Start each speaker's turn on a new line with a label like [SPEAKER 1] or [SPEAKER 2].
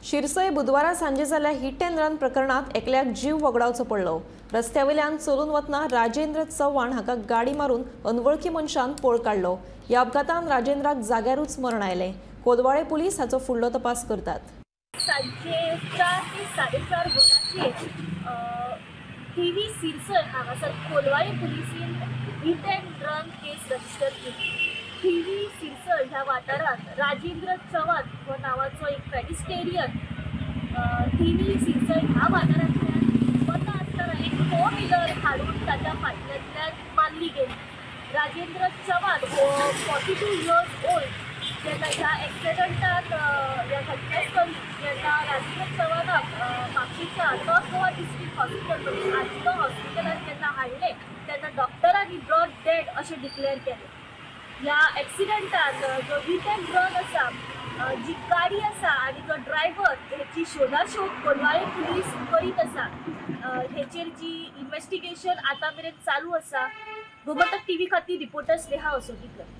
[SPEAKER 1] शिरसय बुधवारा सांजे जाल्ल्या हिट अँड रन प्रकरणात एकल्याक जीव वगडावचो पडलो. रस्त्या वयल्यान चलून वतना राजेंद्र चव्हाण हाका गाडी मारून अनवळखी मनशान पळ काडलो. ह्या अपघातान राजेंद्राक जाग्यारूच मरण आयलें. कोलवाळे पुलीस हाचो फुडलो तपास करतात.
[SPEAKER 2] सांजे 4 ते 4:30 वरांचेर टीव्ही सिरसय हांगासर कोलवाळे पुलिसीन hit and run case register केली. टीव्ही सिरसय ह्या वाठारांत राजेंद्र चव्हाण हो नांवाचो एक पेडिस्टेरियन टीव्ही सिरसय ह्या वाठारांतल्यान वता आसतना एक 4 व्हिलर हाडून ताच्या फाटल्यांतल्यान मारली गेली. राजेंद्र चव्हाण हो 42 इयर्स ओल्ड जेन्ना ह्या एक्सिडंटान ह्या घटनास्थळी जेन्ना राजेंद्र चव्हाणाक म्हापशेंच्या नॉर्थ गोवा डिस्ट्रिक्ट हॉस्पिटल म्हणजे आजिनो हॉस्पिटलान जेन्ना हाडलें तेन्ना डॉक्टरांनी ब्रॉड डेड अशें डिक्लेअर केलें. ह्या एक्सिडंटान जो हिट अँड रन आसा, जी गाडी आसा आनी जो ड्रायव्हर हेची शोधाशोध कोलवाळे पुलीस करीत आसा. हेचेर जी इन्वेस्टिगेशन आतां मेरेन चालू आसा. गोमंतक टीव्ही खातीर रिपोर्टर स्नेहा असोटीकर.